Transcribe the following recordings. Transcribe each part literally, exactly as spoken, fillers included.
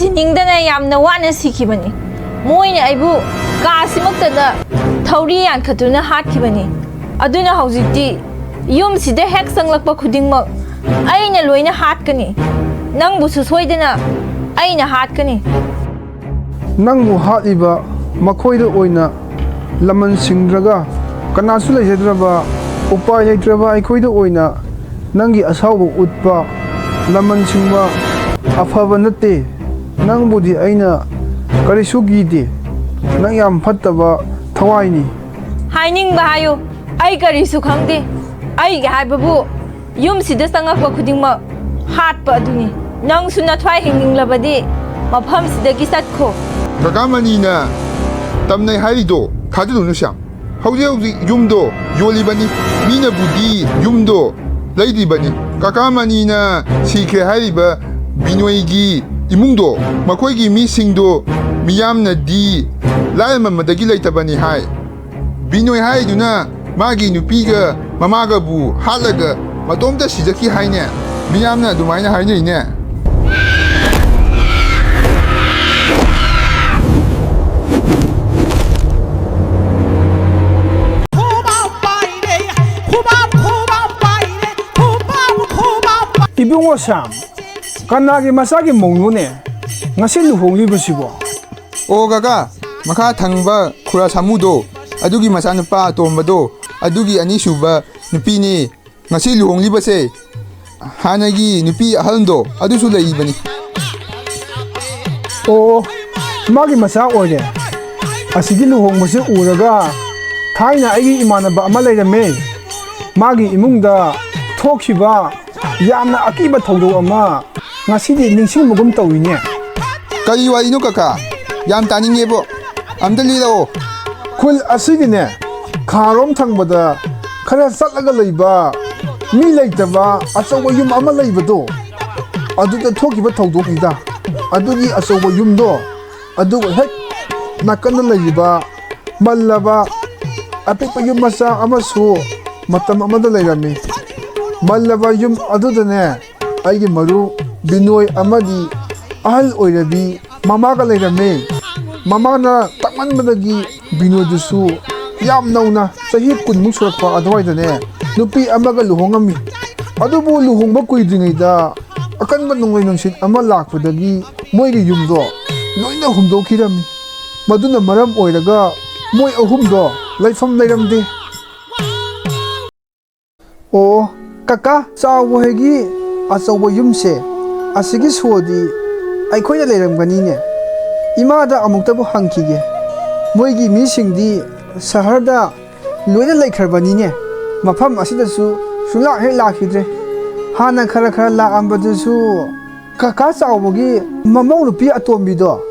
ꯁꯤꯅꯤꯡꯗꯅ ꯌꯥꯝꯅ ꯋꯥꯅ ꯁꯤꯈꯤꯕꯅꯤ꯫ ꯃꯣꯏꯅ ꯑꯩꯕꯨ ꯀꯥꯁꯤꯃꯛꯇꯗ ꯊꯧꯔꯤ ꯌꯥꯟꯈꯠꯇꯨꯅ ꯍꯥꯠꯈꯤꯕꯅꯤ꯫ ꯑꯗꯨꯅ ꯍꯧꯖꯤꯛꯇꯤ ꯌꯨꯝꯁꯤꯗ ꯍꯦꯛ ꯆꯪꯂꯛꯄ ꯈꯨꯗꯤꯡꯃꯛ ꯑꯩꯅ ꯂꯣꯏꯅ ꯍꯥꯠꯀꯅꯤ꯫ ꯅꯪꯕꯨꯁꯨ ꯁꯣꯏꯗꯅ ꯑꯩꯅ ꯍꯥꯠꯀꯅꯤ꯫ ꯅꯪꯕꯨ ꯍꯥꯠꯂꯤꯕ ꯃꯈꯣꯏꯗ ꯑꯣꯏꯅ ꯂꯃꯟ ꯁꯤꯡꯗ꯭ꯔꯒ, ꯀꯅꯥꯁꯨ ꯂꯩꯖꯗ꯭ꯔꯕ, ꯎꯄꯥꯏ ꯂꯩꯇ꯭ꯔꯕ ꯑꯩꯈꯣꯏꯗ ꯑꯣꯏꯅ ꯅꯪꯒꯤ ꯑꯁꯥꯎꯕ ꯎꯠꯄ, ꯂꯃꯟ ꯁꯤꯡꯕ ꯑꯐꯕ ꯅꯠꯇꯦ꯫ ꯅꯪꯕꯨꯗꯤ ꯑꯩꯅ ꯀꯔꯤꯁꯨ ꯀꯤꯗꯦ꯫ ꯅꯪ ꯌꯥꯝ ꯐꯠꯇꯕ ꯊꯋꯥꯏꯅꯤ꯫ ꯍꯥꯏꯅꯤꯡꯕ ꯍꯥꯏꯌꯨ, ꯑꯩ ꯀꯔꯤꯁꯨ ꯈꯪꯗꯦ꯫ ꯑꯩꯒꯤ ꯍꯥꯏꯕꯕꯨ ꯌꯨꯝꯁꯤꯗ ꯆꯪꯉꯛꯄ ꯈꯨꯗꯤꯡꯃꯛ ꯍꯥꯠꯄ ꯑꯗꯨꯅꯤ꯫ ꯅꯪꯁꯨ ꯅꯊ꯭ꯋꯥꯏ ꯍꯤꯡꯅꯤꯡꯂꯕꯗꯤ ꯃꯐꯝꯁꯤꯗꯒꯤ ꯆꯠꯈꯣ꯫ ꯀꯀꯥ ꯃꯅꯤꯅ ꯇꯝꯅꯩ ꯍꯥꯏꯔꯤꯗꯣ ꯊꯥꯖꯔꯨꯅꯨ ꯁ꯭ꯌꯥꯝ꯫ ꯍꯧꯖꯤꯛ ꯍꯧꯖꯤꯛ ꯌꯨꯝꯗꯣ ꯌꯣꯜꯂꯤꯕꯅꯤ꯫ ꯃꯤꯅꯕꯨꯗꯤ ꯌꯨꯝꯗꯣ ꯂꯩꯗ꯭ꯔꯤꯕꯅꯤ꯫ ꯀꯀꯥ ꯃꯅꯤꯅ ꯁꯤꯈ꯭ꯔꯦ ꯍꯥꯏꯔꯤꯕ ꯕꯤꯅꯣꯏꯒꯤ ꯏꯃꯨꯡꯗꯣ, ꯃꯈꯣꯏꯒꯤ ꯃꯤꯁꯤꯡꯗꯣ ꯃꯤꯌꯥꯝꯅꯗꯤ ꯂꯥꯏꯔꯃꯟꯕꯗꯒꯤ ꯂꯩꯇꯕꯅꯤ ꯍꯥꯏ꯫ ꯕꯤꯅꯣꯏ ꯍꯥꯏꯗꯨꯅ ꯃꯥꯒꯤ ꯅꯨꯄꯤꯒ ꯃꯃꯥꯒꯕꯨ ꯍꯥꯠꯂꯒ ꯃꯇꯣꯝꯇ ꯁꯤꯖꯈꯤ ꯍꯥꯏꯅꯦ꯫ ꯃꯤꯌꯥꯝꯅ ꯑꯗꯨꯃꯥꯏꯅ ꯍꯥꯏꯅꯩꯅꯦ꯫ ꯏꯕꯨꯡꯉꯣ ꯁ꯭ꯌꯥꯝ, ꯀꯅꯥꯒꯤ ꯃꯆꯥꯒꯤ ꯃꯧꯅꯣꯅꯦ? ꯉꯁꯤ ꯂꯨꯍꯣꯡꯂꯤꯕꯁꯤꯕꯣ? ꯑꯣ ꯀꯀꯥ, ꯃꯈꯥ ꯊꯪꯕ ꯈꯨꯔꯥ ꯁꯥꯃꯨꯗꯣ, ꯑꯗꯨꯒꯤ ꯃꯆꯥꯅꯨꯄꯥ ꯑꯇꯣꯝꯕꯗꯣ, ꯑꯗꯨꯒꯤ ꯑꯅꯤꯁꯨꯕ ꯅꯨꯄꯤꯅꯦ ꯉꯁꯤ ꯂꯨꯍꯣꯡꯂꯤꯕꯁꯦ꯫ ꯍꯥꯟꯅꯒꯤ ꯅꯨꯄꯤ ꯑꯍꯜꯗꯣ ꯑꯗꯨꯁꯨ ꯂꯩꯔꯤꯕꯅꯤ꯫ ꯑꯣ, ꯃꯥꯒꯤ ꯃꯆꯥ ꯑꯣꯏꯔꯦ꯫ ꯑꯁꯤꯒꯤ ꯂꯨꯍꯣꯡꯕꯁꯤ ꯎꯔꯒ ꯊꯥꯏꯅ ꯑꯩꯒꯤ ꯏꯃꯥꯟꯅꯕ ꯑꯃ ꯂꯩꯔꯝꯃꯦ꯫ ꯃꯥꯒꯤ ꯏꯃꯨꯡꯗ ꯊꯣꯛꯈꯤꯕ ꯌꯥꯝꯅ ꯑꯀꯤꯕ ꯊꯧꯗꯣꯛ ꯑꯃ ꯉꯁꯤꯗꯤ ꯅꯤꯡꯁꯤꯡꯕꯒꯨꯝ ꯇꯧꯏꯅꯦ꯫ ꯀꯔꯤ ꯋꯥꯔꯤꯅꯣ ꯀꯀꯥ? ꯌꯥꯝ ꯇꯥꯅꯤꯡꯉꯦꯕꯣ꯫ ꯑꯝꯇ ꯂꯤꯔꯛꯑꯣ꯫ ꯈꯨꯜ ꯑꯁꯤꯒꯤꯅꯦ, ꯈꯥꯔꯣꯝ ꯊꯪꯕꯗ ꯈꯔ ꯆꯠꯂꯒ ꯂꯩꯕ ꯃꯤ ꯂꯩꯇꯕ ꯑꯆꯧꯕ ꯌꯨꯝ ꯑꯃ ꯂꯩꯕꯗꯣ, ꯑꯗꯨꯗ ꯊꯣꯛꯈꯤꯕ ꯊꯧꯗꯣꯛꯅꯤꯗ꯫ ꯑꯗꯨꯒꯤ ꯑꯆꯧꯕ ꯌꯨꯝꯗꯣ, ꯑꯗꯨꯒ ꯍꯦꯛ ꯅꯥꯀꯟꯗ ꯂꯩꯔꯤꯕ ꯃꯜꯂꯕ ꯑꯄꯤꯛꯄ ꯌꯨꯝ ꯃꯆꯥ ꯑꯃꯁꯨ ꯃꯇꯝ ꯑꯃꯗ ꯂꯩꯔꯝꯃꯤ꯫ ꯃꯜꯂꯕ ꯌꯨꯝ ꯑꯗꯨꯗꯅꯦ, ꯑꯩꯒꯤ ꯃꯔꯨꯞ ꯕꯤꯅꯣꯏ ꯑꯃꯗꯤ ꯑꯍꯜ ꯑꯣꯏꯔꯕꯤ ꯃꯃꯥꯒ ꯂꯩꯔꯝꯃꯦ꯫ ꯃꯃꯥꯅ ꯇꯞꯃꯟꯕꯗꯒꯤ ꯕꯤꯅꯣꯏꯗꯨꯁꯨ ꯌꯥꯝ ꯅꯧꯅ ꯆꯍꯤ ꯀꯨꯟꯃꯨꯛ ꯁꯨꯔꯛꯄ ꯑꯗꯨꯋꯥꯏꯗꯅꯦ ꯅꯨꯄꯤ ꯑꯃꯒ ꯂꯨꯍꯣꯡꯉꯝꯃꯤ꯫ ꯑꯗꯨꯕꯨ ꯂꯨꯍꯣꯡꯕ ꯀꯨꯏꯗ꯭ꯔꯤꯉꯩꯗ ꯑꯀꯟꯕ ꯅꯣꯡꯂꯩ ꯅꯨꯡꯁꯤꯠ ꯑꯃ ꯂꯥꯛꯄꯗꯒꯤ ꯃꯣꯏꯒꯤ ꯌꯨꯝꯗꯣ ꯂꯣꯏꯅ ꯍꯨꯝꯗꯣꯛꯈꯤꯔꯝꯃꯤ꯫ ꯃꯗꯨꯅ ꯃꯔꯝ ꯑꯣꯏꯔꯒ ꯃꯣꯏ ꯑꯍꯨꯝꯗꯣ ꯂꯩꯐꯝ ꯂꯩꯔꯝꯗꯦ꯫ ꯑꯣ, ꯀꯀꯥ ꯆꯥꯎꯕ ꯍꯣꯏꯒꯤ ꯑꯆꯧꯕ ꯌꯨꯝꯁꯦ, ꯑꯁꯤꯒꯤ ꯁꯣꯗꯤ ꯑꯩꯈꯣꯏꯗ ꯂꯩꯔꯝꯒꯅꯤꯅꯦ꯫ ꯏꯃꯥꯗ ꯑꯃꯨꯛꯇꯕꯨ ꯍꯪꯈꯤꯒꯦ꯫ ꯃꯣꯏꯒꯤ ꯃꯤꯁꯤꯡꯗꯤ ꯁꯍꯔꯗ ꯂꯣꯏꯅ ꯂꯩꯈ꯭ꯔꯕꯅꯤꯅꯦ꯫ ꯃꯐꯝ ꯑꯁꯤꯗꯁꯨ ꯁꯨꯡꯂꯥꯛ ꯍꯦꯛ ꯂꯥꯛꯈꯤꯗ꯭ꯔꯦ꯫ ꯍꯥꯟꯅ ꯈꯔ ꯈꯔ ꯂꯥꯛꯑꯝꯕꯗꯨꯁꯨ ꯀꯀꯥ ꯆꯥꯎꯕꯒꯤ ꯃꯃꯧ ꯅꯨꯄꯤ ꯑꯇꯣꯝꯕꯤꯗꯣ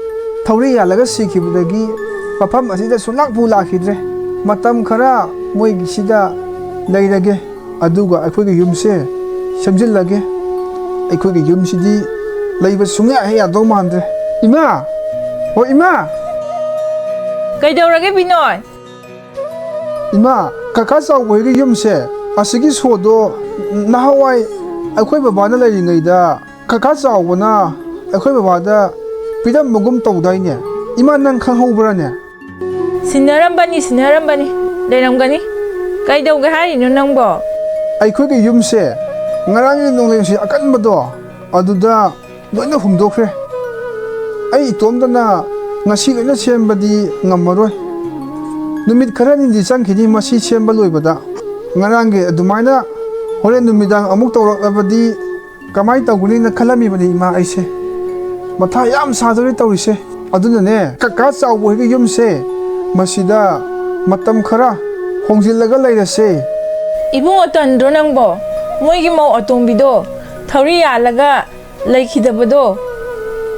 ꯊꯧꯔꯤ ꯌꯥꯜꯂꯒ ꯁꯤꯈꯤꯕꯗꯒꯤ ꯃꯐꯝ ꯑꯁꯤꯗ ꯁꯨꯡꯂꯥꯛꯄꯨ ꯂꯥꯛꯈꯤꯗ꯭ꯔꯦ꯫ ꯃꯇꯝ ꯈꯔ ꯃꯣꯏꯒꯤꯁꯤꯗ ꯂꯩꯔꯒꯦ, ꯑꯗꯨꯒ ꯑꯩꯈꯣꯏꯒꯤ ꯌꯨꯝꯁꯦ ꯁꯦꯝꯖꯤꯜꯂꯒꯦ꯫ ꯑꯩꯈꯣꯏꯒꯤ ꯌꯨꯝꯁꯤꯗꯤ ꯂꯩꯕ ꯁꯨꯡꯌꯥ ꯍꯦꯛ ꯌꯥꯗꯧ ꯃꯥꯟꯗ꯭ꯔꯦ꯫ ꯏꯃꯥ! ꯍꯣ ꯏꯃꯥ! ꯀꯩꯗꯧꯔꯒꯦ ꯕꯤꯅꯣꯏ? ꯏꯃꯥ, ꯀꯀꯥ ꯆꯥꯎꯕ ꯍꯣꯏꯒꯤ ꯌꯨꯝꯁꯦ, ꯑꯁꯤꯒꯤ ꯁꯣꯗꯣ ꯅꯍꯥꯟꯋꯥꯏ ꯑꯩꯈꯣꯏ ꯕꯕꯥꯅ ꯂꯩꯔꯤꯉꯩꯗ ꯀꯀꯥ ꯆꯥꯎꯕꯅ ꯑꯩꯈꯣꯏ ꯕꯕꯥꯗ ꯄꯤꯔꯝꯕꯒꯨꯝ ꯇꯧꯗꯥꯏꯅꯦ? ꯏꯃꯥ, ꯅꯪ ꯈꯪꯍꯧꯕ꯭ꯔꯥꯅꯦ? ꯁꯤꯟꯅꯔꯝꯕꯅꯤ, ꯁꯤꯟꯅꯔꯝꯕꯅꯤ꯫ ꯂꯩꯔꯝꯒꯅꯤ꯫ ꯀꯩꯗꯧꯒꯦ ꯍꯥꯏꯔꯤꯅꯣ ꯅꯪꯕꯣ? ꯑꯩꯈꯣꯏꯒꯤ ꯌꯨꯝꯁꯦ ꯉꯔꯥꯡꯒꯤ ꯅꯣꯡꯂꯩ ꯅꯨꯡꯁꯤꯠ ꯑꯀꯟꯕꯗꯣ ꯑꯗꯨꯗ ꯂꯣꯏꯅ ꯍꯨꯝꯗꯣꯛꯈ꯭ꯔꯦ꯫ ꯑꯩ ꯏꯇꯣꯝꯇꯅ ꯉꯁꯤ ꯂꯣꯏꯅ ꯁꯦꯝꯕꯗꯤ ꯉꯝꯃꯔꯣꯏ꯫ ꯅꯨꯃꯤꯠ ꯈꯔꯅꯤꯗꯤ ꯆꯪꯈꯤꯅꯤ ꯃꯁꯤ ꯁꯦꯝꯕ ꯂꯣꯏꯕꯗ꯫ ꯉꯔꯥꯡꯒꯤ ꯑꯗꯨꯃꯥꯏꯅ ꯍꯣꯔꯦꯟ ꯅꯨꯃꯤꯗꯥꯡ ꯑꯃꯨꯛ ꯇꯧꯔꯛꯂꯕꯗꯤ ꯀꯃꯥꯏꯅ ꯇꯧꯒꯅꯤꯅ ꯈꯜꯂꯝꯃꯤꯕꯅꯤ ꯏꯃꯥ ꯑꯩꯁꯦ꯫ ꯃꯊꯥ ꯌꯥꯝ ꯁꯥꯗꯣꯔꯤ ꯇꯧꯔꯤꯁꯦ꯫ ꯑꯗꯨꯅꯅꯦ, ꯀꯀꯥ ꯆꯥꯎꯕ ꯍꯣꯏꯒꯤ ꯌꯨꯝꯁꯦ ꯃꯁꯤꯗ ꯃꯇꯝ ꯈꯔ ꯍꯣꯡꯖꯤꯜꯂꯒ ꯂꯩꯔꯁꯦ꯫ ꯏꯕꯨꯡꯉꯣ, ꯇꯟꯗ꯭ꯔꯣ ꯅꯪꯕꯣ? ꯃꯣꯏꯒꯤ ꯃꯧ ꯑꯇꯣꯝꯕꯤꯗꯣ ꯊꯧꯔꯤ ꯌꯥꯜꯂꯒ ꯂꯩꯈꯤꯗꯕꯗꯣ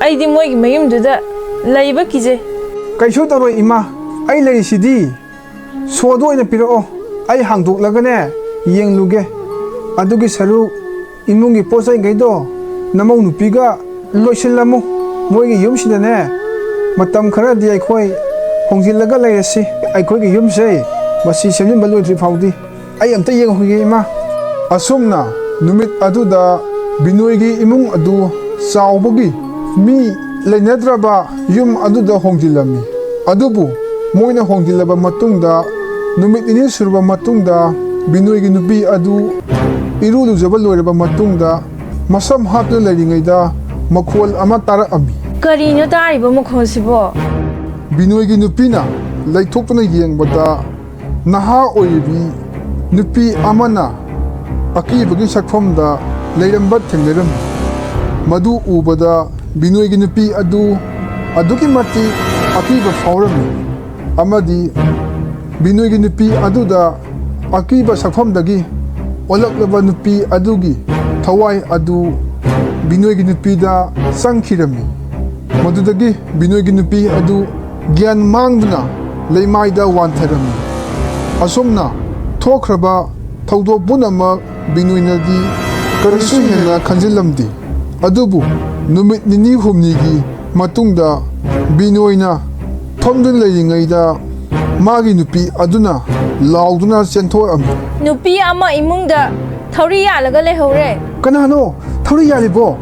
ꯑꯩꯗꯤ ꯃꯣꯏꯒꯤ ꯃꯌꯨꯝꯗꯨꯗ ꯂꯩꯕ ꯀꯤꯖꯩ꯫ ꯀꯩꯁꯨ ꯇꯧꯔꯣꯏ ꯏꯃꯥ, ꯑꯩ ꯂꯩꯔꯤꯁꯤꯗꯤ꯫ ꯁꯣꯗꯣ ꯑꯣꯏꯅ ꯄꯤꯔꯛꯑꯣ, ꯑꯩ ꯍꯥꯡꯗꯣꯛꯂꯒꯅꯦ ꯌꯦꯡꯂꯨꯒꯦ꯫ ꯑꯗꯨꯒꯤ ꯁꯔꯨꯛ ꯏꯃꯨꯡꯒꯤ ꯄꯣꯠ ꯆꯩꯈꯩꯗꯣ ꯅꯃꯧ ꯅꯨꯄꯤꯒ ꯂꯣꯏꯁꯤꯜꯂꯝꯃꯨ꯫ ꯃꯣꯏꯒꯤ ꯌꯨꯝꯁꯤꯗꯅꯦ ꯃꯇꯝ ꯈꯔꯗꯤ ꯑꯩꯈꯣꯏ ꯍꯣꯡꯖꯤꯜꯂꯒ ꯂꯩꯔꯁꯤ꯫ ꯑꯩꯈꯣꯏꯒꯤ ꯌꯨꯝꯁꯦ ꯃꯁꯤ ꯁꯦꯝꯖꯤꯟꯕ ꯂꯣꯏꯗ꯭ꯔꯤ ꯐꯥꯎꯗꯤ꯫ ꯑꯩ ꯑꯝꯇ ꯌꯦꯡꯍꯧꯈꯤꯒꯦ ꯏꯃꯥ꯫ ꯑꯁꯨꯝꯅ ꯅꯨꯃꯤꯠ ꯑꯗꯨꯗ ꯕꯤꯅꯣꯏꯒꯤ ꯏꯃꯨꯡ ꯑꯗꯨ ꯆꯥꯎꯕꯒꯤ ꯃꯤ ꯂꯩꯅꯗ꯭ꯔꯕ ꯌꯨꯝ ꯑꯗꯨꯗ ꯍꯣꯡꯖꯤꯜꯂꯝꯃꯤ꯫ ꯑꯗꯨꯕꯨ ꯃꯣꯏꯅ ꯍꯣꯡꯖꯤꯜꯂꯕ ꯃꯇꯨꯡꯗ, ꯅꯨꯃꯤꯠ ꯅꯤꯅꯤ ꯁꯨꯔꯕ ꯃꯇꯨꯡꯗ, ꯕꯤꯅꯣꯏꯒꯤ ꯅꯨꯄꯤ ꯑꯗꯨ ꯏꯔꯨ ꯂꯨꯖꯕ ꯂꯣꯏꯔꯕ ꯃꯇꯨꯡꯗ, ꯃꯁꯝ ꯍꯥꯠꯇꯨꯅ ꯂꯩꯔꯤꯉꯩꯗ ꯃꯈꯣꯜ ꯑꯃ ꯇꯥꯔꯛꯑꯝꯃꯤ꯫ ꯀꯔꯤꯅꯣ ꯇꯥꯔꯤꯕ ꯃꯈꯣꯜꯁꯤꯕꯣ? ꯕꯤꯅꯣꯏꯒꯤ ꯅꯨꯄꯤꯅ ꯂꯩꯊꯣꯛꯇꯨꯅ ꯌꯦꯡꯕꯗ, ꯅꯍꯥ ꯑꯣꯏꯔꯤꯕꯤ ꯅꯨꯄꯤ ꯑꯃꯅ ꯑꯀꯤꯕꯒꯤ ꯁꯛꯐꯝꯗ ꯂꯩꯔꯝꯕ ꯊꯦꯡꯅꯔꯝꯃꯤ꯫ ꯃꯗꯨ ꯎꯕꯗ ꯕꯤꯅꯣꯏꯒꯤ ꯅꯨꯄꯤ ꯑꯗꯨ ꯑꯗꯨꯛꯀꯤ ꯃꯇꯤꯛ ꯑꯀꯤꯕ ꯐꯥꯎꯔꯝꯃꯤ, ꯑꯃꯗꯤ ꯕꯤꯅꯣꯏꯒꯤ ꯅꯨꯄꯤ ꯑꯗꯨꯗ ꯑꯀꯤꯕ ꯁꯛꯐꯝꯗꯒꯤ ꯑꯣꯜꯂꯛꯂꯕ ꯅꯨꯄꯤ ꯑꯗꯨꯒꯤ ꯊꯋꯥꯏ ꯑꯗꯨ ꯕꯤꯅꯣꯏꯒꯤ ꯅꯨꯄꯤꯗ ꯆꯪꯈꯤꯔꯝꯃꯤ꯫ ꯃꯗꯨꯗꯒꯤ ꯕꯤꯅꯣꯏꯒꯤ ꯅꯨꯄꯤ ꯑꯗꯨ ꯒ꯭ꯌꯥꯟ ꯃꯥꯡꯗꯨꯅ ꯂꯩꯃꯥꯏꯗ ꯋꯥꯟꯊꯔꯝꯃꯤ꯫ ꯑꯁꯨꯝꯅ ꯊꯣꯛꯈ꯭ꯔꯕ ꯊꯧꯗꯣꯛ ꯄꯨꯝꯅꯃꯛ ꯕꯤꯅꯣꯏꯅꯗꯤ ꯀꯔꯤꯁꯨ ꯍꯦꯟꯅ ꯈꯟꯖꯤꯜꯂꯝꯗꯦ꯫ ꯑꯗꯨꯕꯨ ꯅꯨꯃꯤꯠ ꯅꯤꯅꯤ ꯍꯨꯝꯅꯤꯒꯤ ꯃꯇꯨꯡꯗ ꯕꯤꯅꯣꯏꯅ ꯐꯝꯗꯨꯅ ꯂꯩꯔꯤꯉꯩꯗ ꯃꯥꯒꯤ ꯅꯨꯄꯤ ꯑꯗꯨꯅ ꯂꯥꯎꯗꯨꯅ ꯆꯦꯟꯊꯣꯛꯑꯝꯃꯤ꯫ ꯅꯨꯄꯤ ꯑꯃ ꯏꯃꯨꯡꯗ ꯊꯧꯔꯤ ꯌꯥꯜꯂꯒ ꯂꯩꯍꯧꯔꯦ꯫ ꯀꯅꯥꯅꯣ ꯊꯧꯔꯤ ꯌꯥꯜꯂꯤꯕꯣ?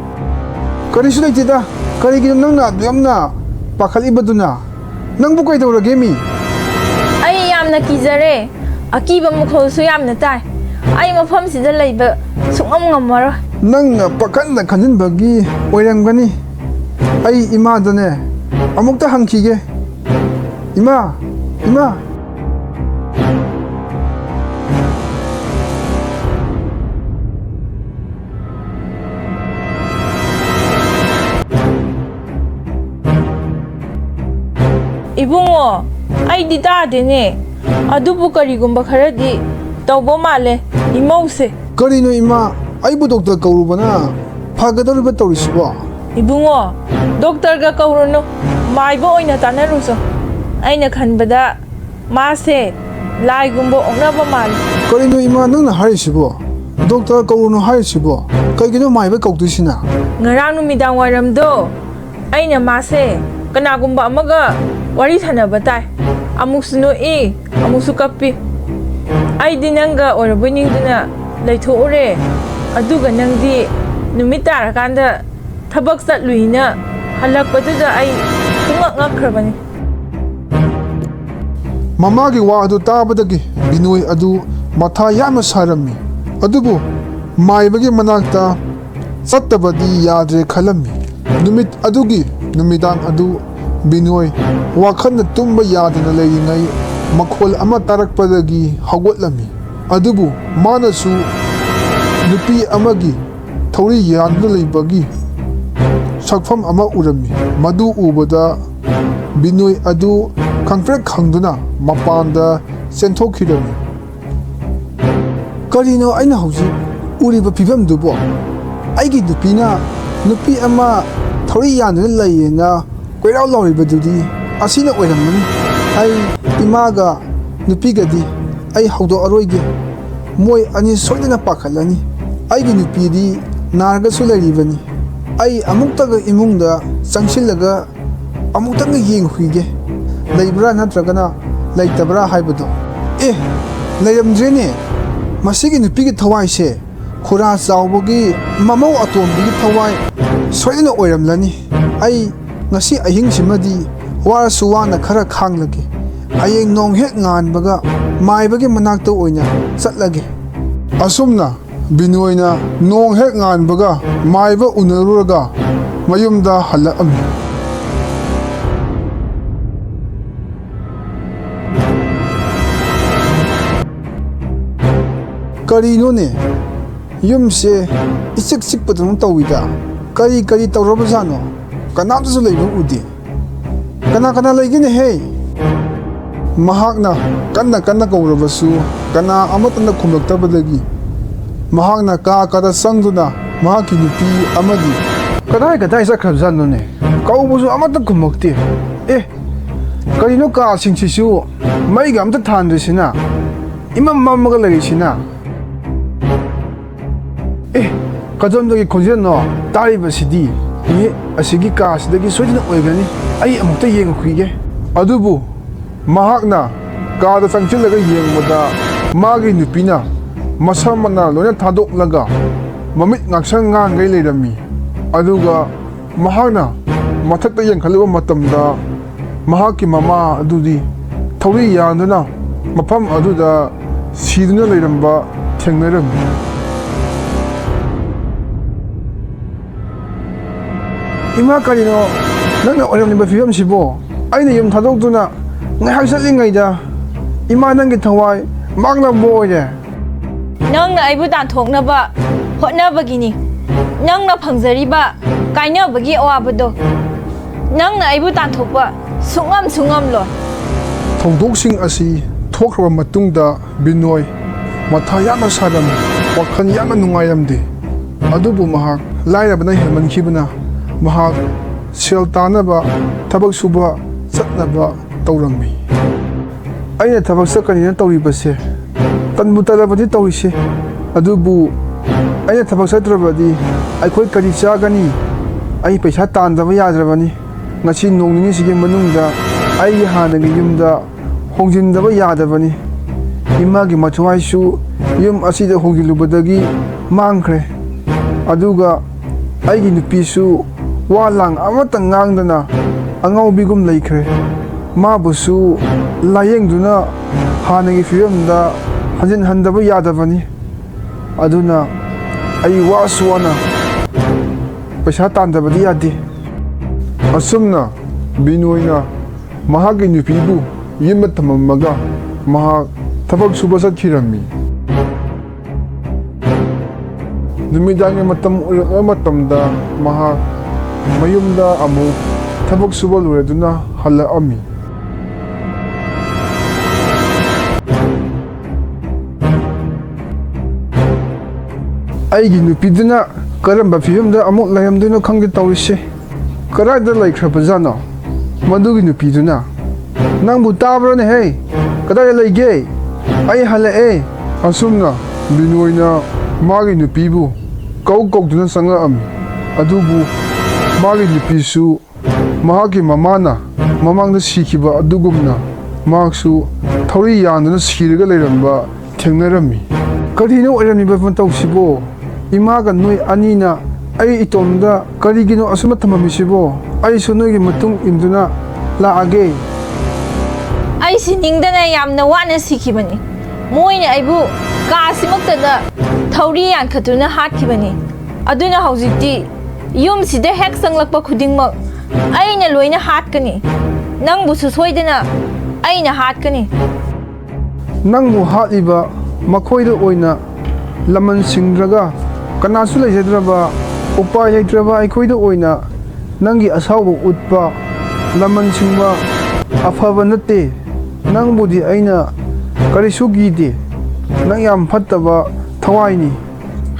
ꯀꯔꯤꯁꯨ ꯂꯩꯇꯦꯗ꯫ ꯀꯔꯤꯒꯤꯅꯣ ꯅꯪꯅ ꯑꯗꯨ ꯌꯥꯝꯅ ꯄꯥꯈꯠꯂꯤꯕꯗꯨꯅ? ꯅꯪꯕꯨ ꯀꯩꯗꯧꯔꯒꯦ ꯃꯤ? ꯑꯩ ꯌꯥꯝꯅ ꯀꯤꯖꯔꯦ꯫ ꯑꯀꯤꯕ ꯃꯈꯣꯜꯁꯨ ꯌꯥꯝꯅ ꯇꯥꯏ꯫ ꯑꯩ ꯃꯐꯝꯁꯤꯗ ꯂꯩꯕ ꯁꯨꯡꯉꯝ ꯉꯝꯃꯔꯣꯏ꯫ ꯅꯪꯅ ꯄꯥꯈꯠꯅ ꯈꯟꯖꯤꯟꯕꯒꯤ ꯑꯣꯏꯔꯝꯒꯅꯤ꯫ ꯑꯩ ꯏꯃꯥꯗꯅꯦ ꯑꯃꯨꯛꯇ ꯍꯪꯈꯤꯒꯦ꯫ ꯏꯃꯥ, ꯏꯃꯥ꯫ ꯏꯕꯨꯡꯉꯣ, ꯑꯩꯗꯤ ꯇꯥꯗꯦꯅꯦ꯫ ꯑꯗꯨꯕꯨ ꯀꯔꯤꯒꯨꯝꯕ ꯈꯔꯗꯤ ꯇꯧꯕ ꯃꯥꯜꯂꯦ ꯏꯃꯧꯁꯦ꯫ ꯀꯔꯤꯅꯣ ꯏꯃꯥ, ꯑꯩꯕꯨ ꯗꯣꯛꯇꯔ ꯀꯧꯔꯨꯕꯅ ꯐꯒꯗꯧꯔꯤꯕ ꯇꯧꯔꯤꯁꯤꯕꯣ? ꯏꯕꯨꯡꯉꯣ, ꯗꯣꯛꯇꯔꯒ ꯀꯧꯔꯨꯅꯨ, ꯃꯥꯏꯕ ꯑꯣꯏꯅ ꯇꯥꯟꯅꯔꯨꯆꯣ꯫ ꯑꯩꯅ ꯈꯟꯕꯗ ꯃꯥꯁꯦ ꯂꯥꯏꯒꯨꯝꯕ ꯑꯣꯛꯅꯕ ꯃꯥꯜꯂꯤ꯫ ꯀꯔꯤꯅꯣ ꯏꯃꯥ ꯅꯪꯅ ꯍꯥꯏꯔꯤꯁꯤꯕꯣ? ꯗꯣꯛꯇꯔ ꯀꯧꯔꯨꯅꯨ ꯍꯥꯏꯔꯤꯁꯤꯕꯣ? ꯀꯩꯒꯤꯅꯣ ꯃꯥꯏꯕ ꯀꯧꯗꯣꯏꯁꯤꯅ? ꯉꯔꯥꯡ ꯅꯨꯃꯤꯗꯥꯡ ꯋꯥꯏꯔꯝꯗꯣ ꯑꯩꯅ ꯃꯥꯁꯦ ꯀꯅꯥꯒꯨꯝꯕ ꯑꯃꯒ ꯋꯥꯔꯤ ꯁꯥꯟꯅꯕ ꯇꯥꯏ꯫ ꯑꯃꯨꯛꯁꯨ ꯅꯣꯛꯏ, ꯑꯃꯨꯛꯁꯨ ꯀꯞꯄꯤ꯫ ꯑꯩꯗꯤ ꯅꯪꯒ ꯑꯣꯏꯔꯕꯣꯏ ꯅꯤꯡꯗꯨꯅ ꯂꯩꯊꯣꯛꯎꯔꯦ꯫ ꯑꯗꯨꯒ ꯅꯪꯗꯤ ꯅꯨꯃꯤꯠ ꯇꯥꯔꯀꯥꯟꯗ ꯊꯕꯛ ꯆꯠꯂꯨꯏꯅ ꯍꯜꯂꯛꯄꯗꯨꯗ ꯑꯩ ꯄꯨꯡꯉꯛ ꯉꯛꯈ꯭ꯔꯕꯅꯤ꯫ ꯃꯃꯥꯒꯤ ꯋꯥ ꯑꯗꯨ ꯇꯥꯕꯗꯒꯤ ꯕꯤꯅꯣꯏ ꯑꯗꯨ ꯃꯊꯥ ꯌꯥꯝꯅ ꯁꯥꯔꯝꯃꯤ꯫ ꯑꯗꯨꯕꯨ ꯃꯥꯏꯕꯒꯤ ꯃꯅꯥꯛꯇ ꯆꯠꯇꯕꯗꯤ ꯌꯥꯗ꯭ꯔꯦ ꯈꯜꯂꯝꯃꯤ꯫ ꯅꯨꯃꯤꯠ ꯑꯗꯨꯒꯤ ꯅꯨꯃꯤꯗꯥꯡ ꯑꯗꯨ ꯕꯤꯅꯣꯏ ꯋꯥꯈꯜꯅ ꯇꯨꯝꯕ ꯌꯥꯗꯅ ꯂꯩꯔꯤꯉꯩ ꯃꯈꯣꯜ ꯑꯃ ꯇꯥꯔꯛꯄꯗꯒꯤ ꯍꯧꯒꯠꯂꯝꯃꯤ꯫ ꯑꯗꯨꯕꯨ ꯃꯥꯅꯁꯨ ꯅꯨꯄꯤ ꯑꯃꯒꯤ ꯊꯧꯔꯤ ꯌꯥꯟꯗꯨꯅ ꯂꯩꯕꯒꯤ ꯁꯛꯐꯝ ꯑꯃ ꯎꯔꯝꯃꯤ꯫ ꯃꯗꯨ ꯎꯕꯗ ꯕꯤꯅꯣꯏ ꯑꯗꯨ ꯈꯪꯄ꯭ꯔꯦꯛ ꯈꯪꯗꯨꯅ ꯃꯄꯥꯟꯗ ꯆꯦꯟꯊꯣꯛꯈꯤꯔꯝꯃꯤ꯫ ꯀꯔꯤꯅꯣ ꯑꯩꯅ ꯍꯧꯖꯤꯛ ꯎꯔꯤꯕ ꯐꯤꯕꯝꯗꯨꯕꯣ? ꯑꯩꯒꯤ ꯅꯨꯄꯤꯅ ꯅꯨꯄꯤ ꯑꯃ ꯊꯧꯔꯤ ꯌꯥꯟꯗꯨꯅ ꯂꯩꯌꯦꯅ ꯀꯣꯏꯔꯥꯎ ꯂꯥꯎꯔꯤꯕꯗꯨꯗꯤ ꯑꯁꯤꯅ ꯑꯣꯏꯔꯝꯒꯅꯤ꯫ ꯑꯩ ꯏꯃꯥꯒ ꯅꯨꯄꯤꯒꯗꯤ ꯑꯩ ꯍꯧꯗꯣꯛꯑꯔꯣꯏꯒꯦ꯫ ꯃꯣꯏ ꯑꯅꯤ ꯁꯣꯏꯗꯅ ꯄꯥꯈꯠꯂꯅꯤ꯫ ꯑꯩꯒꯤ ꯅꯨꯄꯤꯗꯤ ꯅꯥꯔꯒꯁꯨ ꯂꯩꯔꯤꯕꯅꯤ꯫ ꯑꯩ ꯑꯃꯨꯛꯇꯒ ꯏꯃꯨꯡꯗ ꯆꯪꯁꯤꯜꯂꯒ ꯑꯃꯨꯛꯇꯪꯒ ꯌꯦꯡꯍꯨꯏꯒꯦ, ꯂꯩꯕ꯭ꯔꯥ ꯅꯠꯇ꯭ꯔꯒꯅ ꯂꯩꯇꯕ꯭ꯔꯥ ꯍꯥꯏꯕꯗꯣ꯫ ꯑꯦ, ꯂꯩꯔꯝꯗ꯭ꯔꯦꯅꯦ! ꯃꯁꯤꯒꯤ ꯅꯨꯄꯤꯒꯤ ꯊꯋꯥꯏꯁꯦ ꯈꯨꯔꯥ ꯆꯥꯎꯕꯒꯤ ꯃꯃꯧ ꯑꯇꯣꯝꯕꯤꯒꯤ ꯊꯋꯥꯏ ꯁꯣꯏꯗꯅ ꯑꯣꯏꯔꯝꯂꯅꯤ꯫ ꯑꯩ ꯉꯁꯤ ꯑꯍꯤꯡꯁꯤꯃꯗꯤ ꯋꯥꯔꯁꯨ ꯋꯥꯅ ꯈꯔ ꯈꯥꯡꯂꯒꯦ꯫ ꯍꯌꯦꯡ ꯅꯣꯡ ꯍꯦꯛ ꯉꯥꯟꯕꯒ ꯃꯥꯏꯕꯒꯤ ꯃꯅꯥꯛꯇ ꯑꯣꯏꯅ ꯆꯠꯂꯒꯦ꯫ ꯑꯁꯨꯝꯅ ꯕꯤꯅꯣꯏꯅ ꯅꯣꯡ ꯍꯦꯛ ꯉꯥꯟꯕꯒ ꯃꯥꯏꯕ ꯎꯅꯔꯨꯔꯒ ꯃꯌꯨꯝꯗ ꯍꯜꯂꯛꯑꯝꯃꯤ꯫ ꯀꯔꯤꯅꯣꯅꯦ? ꯌꯨꯝꯁꯦ ꯏꯆꯤꯛ ꯆꯤꯛꯄꯗꯧꯅ ꯇꯧꯏꯗ꯫ ꯀꯔꯤ ꯀꯔꯤ ꯇꯧꯔꯕꯖꯥꯠꯅꯣ? ꯀꯅꯥꯝꯇꯁꯨ ꯂꯩꯕ ꯎꯗꯦ꯫ ꯀꯅꯥ ꯀꯅꯥ ꯂꯩꯒꯦꯅꯦꯍꯦ? ꯃꯍꯥꯛꯅ ꯀꯟꯅ ꯀꯟꯅ ꯀꯧꯔꯕꯁꯨ ꯀꯅꯥ ꯑꯃꯠꯇꯅ ꯈꯨꯝꯂꯛꯇꯕꯗꯒꯤ ꯃꯍꯥꯛꯅ ꯀꯥ ꯀꯥꯗ ꯆꯪꯗꯨꯅ ꯃꯍꯥꯛꯀꯤ ꯅꯨꯄꯤ ꯑꯃꯗꯤ ꯀꯗꯥꯏ ꯀꯗꯥꯏ ꯆꯠꯈ꯭ꯔꯕꯖꯥꯠꯅꯣꯅꯦ? ꯀꯧꯕꯁꯨ ꯑꯃꯠꯇ ꯈꯨꯝꯃꯛꯇꯦ꯫ ꯑꯦ, ꯀꯔꯤꯅꯣ ꯀꯥꯁꯤꯡꯁꯤꯁꯨ ꯃꯩꯒ ꯑꯝꯇ ꯊꯥꯟꯗ꯭ꯔꯤꯁꯤꯅ? ꯏꯃꯝ ꯃꯝꯃꯒ ꯂꯩꯔꯤꯁꯤꯅ? ꯑꯦ, ꯀꯗꯣꯝꯗꯒꯤ ꯈꯣꯟꯖꯦꯜꯅꯣ ꯇꯥꯔꯤꯕꯁꯤꯗꯤ? ꯑꯦ, ꯑꯁꯤꯒꯤ ꯀꯥꯁꯤꯗꯒꯤ ꯁꯣꯏꯗꯅ ꯑꯣꯏꯒꯅꯤ꯫ ꯑꯩ ꯑꯃꯨꯛꯇ ꯌꯦꯡꯉꯨꯈꯤꯒꯦ꯫ ꯑꯗꯨꯕꯨ ꯃꯍꯥꯛꯅ ꯀꯥꯗ ꯆꯪꯁꯤꯜꯂꯒ ꯌꯦꯡꯕꯗ ꯃꯥꯒꯤ ꯅꯨꯄꯤꯅ ꯃꯁꯝ ꯃꯅꯥ ꯂꯣꯏꯅ ꯊꯥꯗꯣꯛꯂꯒ ꯃꯃꯤꯠ ꯉꯥꯡꯁꯪ ꯉꯥꯡꯈꯩ ꯂꯩꯔꯝꯃꯤ꯫ ꯑꯗꯨꯒ ꯃꯍꯥꯛꯅ ꯃꯊꯛꯇ ꯌꯦꯡꯈꯠꯂꯨꯕ ꯃꯇꯝꯗ, ꯃꯍꯥꯛꯀꯤ ꯃꯃꯥ ꯑꯗꯨꯗꯤ ꯊꯧꯔꯤ ꯌꯥꯟꯗꯨꯅ ꯃꯐꯝ ꯑꯗꯨꯗ ꯁꯤꯗꯨꯅ ꯂꯩꯔꯝꯕ ꯊꯦꯡꯅꯔꯝꯃꯤ꯫ "ꯏꯃꯥ, ꯀꯔꯤꯅꯣ ꯅꯪꯅ ꯑꯣꯏꯔꯝꯂꯤꯕ ꯐꯤꯕꯝꯁꯤꯕꯣ? ꯑꯩꯅ ꯌꯨꯝ ꯊꯥꯗꯣꯛꯇꯨꯅ ꯉꯥꯏꯍꯥꯛ ꯆꯠꯂꯤꯉꯩꯗ, ꯏꯃꯥ, ꯅꯪꯒꯤ ꯊꯋꯥꯏ ꯃꯥꯡꯂꯕ ꯑꯣꯏꯔꯦ?" "ꯅꯪꯅ ꯑꯩꯕꯨ ꯇꯥꯟꯊꯣꯛꯅꯕ ꯍꯣꯠꯅꯕꯒꯤꯅꯤ꯫ ꯅꯪꯅ ꯐꯪꯖꯔꯤꯕ ꯀꯥꯏꯅꯕꯒꯤ ꯑꯋꯥꯕꯗꯣ ꯅꯪꯅ ꯑꯩꯕꯨ ꯇꯥꯟꯊꯣꯛꯄ ꯁꯨꯡꯉꯝ ꯁꯨꯡꯉꯝꯂꯣꯏ꯫" ꯊꯧꯗꯣꯛꯁꯤꯡ ꯑꯁꯤ ꯊꯣꯛꯈ꯭ꯔꯕ ꯃꯇꯨꯡꯗ ꯕꯤꯅꯣꯏ ꯃꯊꯥ ꯌꯥꯝꯅ ꯁꯥꯔꯝꯃꯤ, ꯋꯥꯈꯜ ꯌꯥꯝꯅ ꯅꯨꯡꯉꯥꯏꯔꯝꯗꯦ꯫ ꯑꯗꯨꯕꯨ ꯃꯍꯥꯛ ꯂꯥꯏꯔꯕꯅ ꯍꯦꯟꯃꯟꯈꯤꯕꯅ, ꯃꯍꯥꯛ ꯁꯦꯜ ꯇꯥꯅꯕ ꯊꯕꯛ ꯁꯨꯕ ꯆꯠꯅꯕ ꯇꯧꯔꯝꯃꯤ꯫ "ꯑꯩꯅ ꯊꯕꯛ ꯆꯠꯀꯅꯤꯅ ꯇꯧꯔꯤꯕꯁꯦ ꯇꯟꯕꯨ ꯇꯜꯂꯕꯗꯤ ꯇꯧꯔꯤꯁꯦ, ꯑꯗꯨꯕꯨ ꯑꯩꯅ ꯊꯕꯛ ꯆꯠꯇ꯭ꯔꯕꯗꯤ ꯑꯩꯈꯣꯏ ꯀꯔꯤ ꯆꯥꯒꯅꯤ? ꯑꯩ ꯄꯩꯁꯥ ꯇꯥꯟꯗꯕ ꯌꯥꯗ꯭ꯔꯕꯅꯤ꯫ ꯉꯁꯤ ꯅꯣꯡ ꯅꯤꯅꯤꯁꯤꯒꯤ ꯃꯅꯨꯡꯗ ꯑꯩꯒꯤ ꯍꯥꯟꯅꯒꯤ ꯌꯨꯝꯗ ꯍꯣꯡꯖꯤꯟꯗꯕ ꯌꯥꯗꯕꯅꯤ꯫ ꯏꯃꯥꯒꯤ ꯃꯊ꯭ꯋꯥꯏꯁꯨ ꯌꯨꯝ ꯑꯁꯤꯗ ꯍꯣꯡꯖꯤꯜꯂꯨꯕꯗꯒꯤ ꯃꯥꯡꯈ꯭ꯔꯦ꯫ ꯑꯗꯨꯒ ꯑꯩꯒꯤ ꯅꯨꯄꯤꯁꯨ ꯋꯥ ꯂꯥꯡ ꯑꯃꯠꯇ ꯉꯥꯡꯗꯅ ꯑꯉꯥꯎꯕꯤꯒꯨꯝ ꯂꯩꯈ꯭ꯔꯦ꯫ ꯃꯥꯕꯨꯁꯨ ꯂꯥꯌꯦꯡꯗꯨꯅ ꯍꯥꯟꯅꯒꯤ ꯐꯤꯕꯝꯗ ꯍꯟꯖꯤꯟꯍꯟꯗꯕ ꯌꯥꯗꯕꯅꯤ꯫ ꯑꯗꯨꯅ ꯑꯩ ꯋꯥꯁꯨ ꯋꯥꯅ ꯄꯩꯁꯥ ꯇꯥꯟꯗꯕꯗꯤ ꯌꯥꯗꯦ꯫" ꯑꯁꯨꯝꯅ ꯕꯤꯅꯣꯏꯅ ꯃꯍꯥꯛꯀꯤ ꯅꯨꯄꯤꯕꯨ ꯌꯨꯝꯗ ꯊꯝꯃꯝꯃꯒ ꯃꯍꯥꯛ ꯊꯕꯛ ꯁꯨꯕ ꯆꯠꯈꯤꯔꯝꯃꯤ꯫ ꯅꯨꯃꯤꯗꯥꯡꯒꯤ ꯃꯇꯝ ꯑꯣꯏꯔꯛꯂꯕ ꯃꯇꯝꯗ ꯃꯍꯥꯛ ꯃꯌꯨꯝꯗ ꯑꯃꯨꯛ ꯊꯕꯛ ꯁꯨꯕ ꯂꯣꯏꯔꯗꯨꯅ ꯍꯜꯂꯛꯑꯝꯃꯤ꯫ "ꯑꯩꯒꯤ ꯅꯨꯄꯤꯗꯨꯅ ꯀꯔꯝꯕ ꯐꯤꯕꯝꯗ ꯑꯃꯨꯛ ꯂꯩꯔꯝꯗꯣꯏꯅꯣ ꯈꯪꯗꯦ ꯇꯧꯔꯤꯁꯦ꯫ ꯀꯗꯥꯏꯗ ꯂꯩꯈ꯭ꯔꯕꯖꯥꯠꯅꯣ ꯃꯗꯨꯒꯤ ꯅꯨꯄꯤꯗꯨꯅ? ꯅꯪꯕꯨ ꯇꯥꯕ꯭ꯔꯣꯅꯦꯍꯦ? ꯀꯗꯥꯏꯗ ꯂꯩꯒꯦ? ꯑꯩ ꯍꯜꯂꯛꯑꯦ꯫" ꯑꯁꯨꯝꯅ ꯕꯤꯅꯣꯏꯅ ꯃꯥꯒꯤ ꯅꯨꯄꯤꯕꯨ ꯀꯧ ꯀꯧꯗꯨꯅ ꯆꯪꯉꯛꯑꯝꯃꯤ꯫ ꯑꯗꯨꯕꯨ ꯃꯥꯒꯤ ꯅꯨꯄꯤꯁꯨ ꯃꯍꯥꯛꯀꯤ ꯃꯃꯥꯅ ꯃꯃꯥꯡꯗ ꯁꯤꯈꯤꯕ ꯑꯗꯨꯒꯨꯝꯅ ꯃꯍꯥꯛꯁꯨ ꯊꯧꯔꯤ ꯌꯥꯟꯗꯨꯅ ꯁꯤꯔꯒ ꯂꯩꯔꯝꯕ ꯊꯦꯡꯅꯔꯝꯃꯤ꯫ "ꯀꯔꯤꯅꯣ ꯑꯣꯏꯔꯝꯃꯤꯕ ꯃꯇꯧꯁꯤꯕꯣ? ꯏꯃꯥꯒ ꯅꯣꯏ ꯑꯅꯤꯅ ꯑꯩ ꯏꯇꯣꯝꯗ ꯀꯔꯤꯒꯤꯅꯣ ꯑꯁꯨꯝꯅ ꯊꯝꯃꯝꯃꯤꯁꯤꯕꯣ? ꯑꯩꯁꯨ ꯅꯣꯏꯒꯤ ꯃꯇꯨꯡ ꯏꯟꯗꯨꯅ ꯂꯥꯛꯑꯒꯦ꯫ ꯑꯩ ꯁꯤꯅꯤꯡꯗꯅ ꯌꯥꯝꯅ ꯋꯥꯅ ꯁꯤꯈꯤꯕꯅꯤ꯫ ꯃꯣꯏꯅ ꯑꯩꯕꯨ ꯀꯥ ꯑꯁꯤꯃꯛꯇꯗ ꯊꯧꯔꯤ ꯌꯥꯟꯈꯠꯇꯨꯅ ꯍꯥꯠꯈꯤꯕꯅꯤ꯫ ꯑꯗꯨꯅ ꯍꯧꯖꯤꯛꯇꯤ ꯌꯨꯝꯁꯤꯗ ꯍꯦꯛ ꯆꯪꯂꯛꯄ ꯈꯨꯗꯤꯡꯃꯛ ꯑꯩꯅ ꯂꯣꯏꯅ ꯍꯥꯠꯀꯅꯤ꯫ ꯅꯪꯕꯨꯁꯨ ꯁꯣꯏꯗꯅ ꯑꯩꯅ ꯍꯥꯠꯀꯅꯤ꯫ ꯅꯪꯕꯨ ꯍꯥꯠꯂꯤꯕ ꯃꯈꯣꯏꯗ ꯑꯣꯏꯅ ꯂꯃꯟ ꯁꯤꯡꯗ꯭ꯔꯒ ꯀꯅꯥꯁꯨ ꯂꯩꯖꯗ꯭ꯔꯕ ꯎꯄꯥꯏ ꯂꯩꯇ꯭ꯔꯕ ꯑꯩꯈꯣꯏꯗ ꯑꯣꯏꯅ ꯅꯪꯒꯤ ꯑꯁꯥꯎꯕ ꯎꯠꯄ ꯂꯃꯟ ꯁꯤꯡꯕ ꯑꯐꯕ ꯅꯠꯇꯦ꯫ ꯅꯪꯕꯨꯗꯤ ꯑꯩꯅ ꯀꯔꯤꯁꯨ ꯀꯤꯗꯦ꯫ ꯅꯪ ꯌꯥꯝ ꯐꯠꯇꯕ ꯊꯋꯥꯏꯅꯤ꯫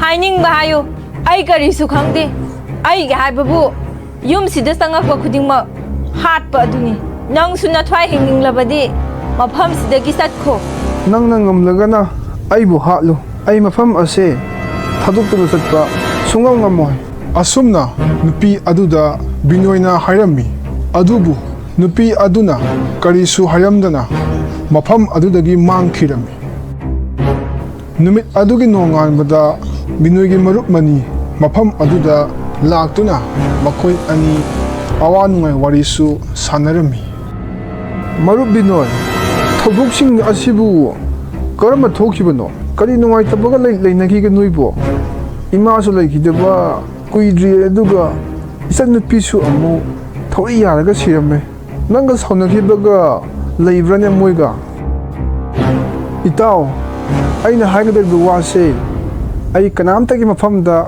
ꯍꯥꯏꯅꯤꯡꯕ ꯍꯥꯏꯌꯨ, ꯑꯩ ꯀꯔꯤꯁꯨ ꯈꯪꯗꯦ꯫ ꯑꯩꯒꯤ ꯍꯥꯏꯕꯕꯨ ꯌꯨꯝꯁꯤꯗ ꯆꯪꯉꯛꯄ ꯈꯨꯗꯤꯡꯃꯛ ꯍꯥꯠꯄ ꯑꯗꯨꯅꯤ꯫ ꯅꯪꯁꯨ ꯅꯊ꯭ꯋꯥꯏ ꯍꯤꯡꯅꯤꯡꯂꯕꯗꯤ ꯃꯐꯝꯁꯤꯗꯒꯤ ꯆꯠꯈꯣ꯫ ꯅꯪꯅ ꯉꯝꯂꯒꯅ ꯑꯩꯕꯨ ꯍꯥꯠꯂꯨ꯫ ꯑꯩ ꯃꯐꯝ ꯑꯁꯦ ꯊꯥꯗꯣꯛꯇꯨꯅ ꯆꯠꯄ ꯁꯨꯡꯉꯝ ꯉꯝꯃꯣꯏ꯫ ꯑꯁꯨꯝꯅ ꯅꯨꯄꯤ ꯑꯗꯨꯗ ꯕꯤꯅꯣꯏꯅ ꯍꯥꯏꯔꯝꯃꯤ꯫ ꯑꯗꯨꯕꯨ ꯅꯨꯄꯤ ꯑꯗꯨꯅ ꯀꯔꯤꯁꯨ ꯍꯥꯏꯔꯝꯗꯅ ꯃꯐꯝ ꯑꯗꯨꯗꯒꯤ ꯃꯥꯡꯈꯤꯔꯝꯃꯤ꯫ ꯅꯨꯃꯤꯠ ꯑꯗꯨꯒꯤ ꯅꯣꯡꯉꯥꯟꯕꯗ ꯕꯤꯅꯣꯏꯒꯤ ꯃꯔꯨꯞ ꯃꯅꯤ ꯃꯐꯝ ꯑꯗꯨꯗ ꯂꯥꯛꯇꯨꯅ ꯃꯈꯣꯏ ꯑꯅꯤ ꯑꯋꯥ ꯅꯨꯡꯉꯥꯏ ꯋꯥꯔꯤꯁꯨ ꯁꯥꯟꯅꯔꯝꯃꯤ꯫ ꯃꯔꯨꯞ ꯕꯤꯅꯣꯏ, ꯊꯧꯗꯣꯛꯁꯤꯡ ꯑꯁꯤꯕꯨ ꯀꯔꯝꯅ ꯊꯣꯛꯈꯤꯕꯅꯣ? ꯀꯔꯤ ꯅꯨꯡꯉꯥꯏꯇꯕꯒ ꯂꯩ-, ꯂꯩꯅꯈꯤꯒꯦ ꯅꯣꯏꯕꯨ? ꯏꯃꯥꯁꯨ ꯂꯩꯈꯤꯗꯕ ꯀꯨꯏꯗ꯭ꯔꯤ, ꯑꯗꯨꯒ ꯏꯆꯟꯅꯨꯄꯤꯁꯨ ꯑꯃꯨꯛ ꯊꯧꯔꯤ ꯌꯥꯜꯂꯒ ꯁꯤꯔꯝꯃꯦ꯫ ꯅꯪꯒ ꯁꯥꯎꯅꯈꯤꯕꯒ ꯂꯩꯕ꯭ꯔꯥꯅꯦ ꯃꯣꯏꯒ? ꯏꯇꯥꯎ, ꯑꯩꯅ ꯍꯥꯏꯒꯗꯧꯔꯤꯕ ꯋꯥꯁꯦ ꯑꯩ ꯀꯅꯥꯝꯇꯒꯤ ꯃꯐꯝꯗ